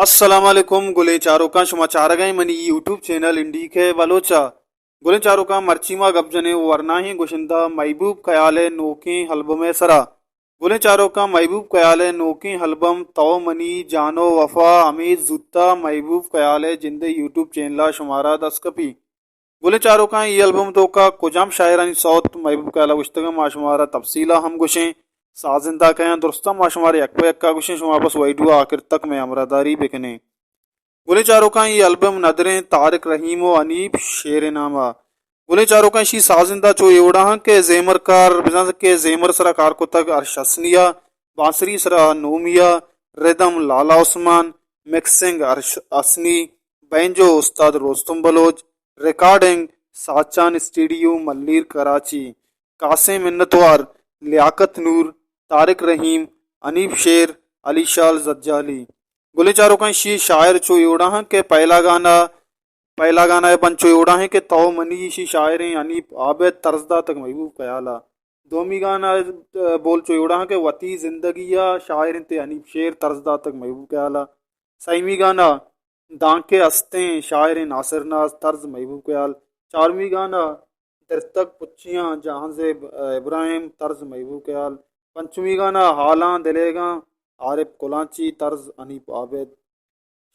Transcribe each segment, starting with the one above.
السلام علیکم گلیں چاروکاں، شما چارگ ءَ منی یوٹیوب چینل انڈی کے بلوچ ءَ۔ گلیں چاروکاں، مرچی ما گپ جنیں ورناہیں گشندہ محبوب کیال ءِ نوکیں البم ءِ سرا۔ گلیں چاروکاں، محبوب کیال ءِ نوکیں البم تو منی جان و وفا ہمے زوتا محبوب کیال ءِ جند ءِ یوٹیوب چینل ءَ شمارا دست کپی۔ گلیں چاروکاں، اے البم توکا کجام شاعرانی سوت محبوب کیال ءَ گوشتگ، ما شمارا تفصیل ءَ ہم گوشیں۔ سازندہ کئے اَنت، درستاں ما شمارا یک پہ یکا گوشیں، شما بس ویڈیو آخر تک مئے ہمراہداری بکنیں۔ گلیں چاروکاں، اے البم ندریں طارق رحیم و حنیف شیر ءِ نام ءَ۔ گلیں چاروکاں، اشی سازندہ چو اے وڑا اَنت کہ زیمر کار، بزاں کہ زیمر سرا کار کتگ عرش حسنی ءَ، بانسری سرا نومی ءَ، ردم لالا عثمان، مکسنگ عرش حسنی، بینجو استاد روستم بلوچ، ریکارڈنگ ساچان اسٹوڈیو ملیر کراچی۔ خاصیں منتوار لیاقت نور، طارق رحیم، حنیف شیر، علی شال زجالی۔ گلیں چاروکاں، اشی شاعر چو اے وڑا اَنت کہ پہلا گانا، پہلا گانا ءِ بند چو اے وڑا اِنت کہ تو منی، اشی شاعریں حنیف عابد، طرز داتگ محبوب کیال ءَ۔ دومی گانا، بول چو اے وڑا اِنت کہ وتی زندگی ءِ شاعر اِنت حنیف شیر، طرز داتگ محبوب کیال ءَ۔ سیمی گانا دانکہ ہستیں، شاعریں ناصر ناز، طرز محبوب کیال۔ چارمی گانا درتگ پچیاں، جہانزیب ابراہیم، طرز محبوب کیال۔ پنچمی گانا حالاں دلیگاں، عارف کلانچی، طرز حنیف عابد۔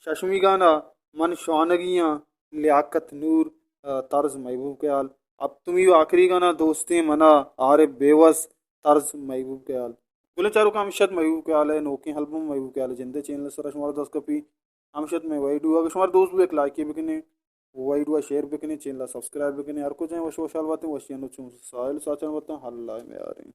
ششمی گانا من شوانگی آں، لیاقت نور، طرز محبوب کیال۔ ہپتمی و آخری گانا دوستیں منا، عارف بیوس، طرز محبوب کیال۔ گلیں چاروکاں، ہمیش ات محبوب کیال ءِ نوکیں البم، محبوب کیال ءِ جند ءِ چینل ءِ سرا شمارا دست کپی۔ ہمیش ات مئے ویڈیو، اگر شمارا دوست بو، یک لائکے بکنیں، ویڈیو ءَ شیئر بکنیں، چینل ءَ سبسکرائب بکنیں۔ ہر کجا ایں وش وشحال باتیں، وشی انو چون ساحل ساچان باتاں، اللہ میاریں۔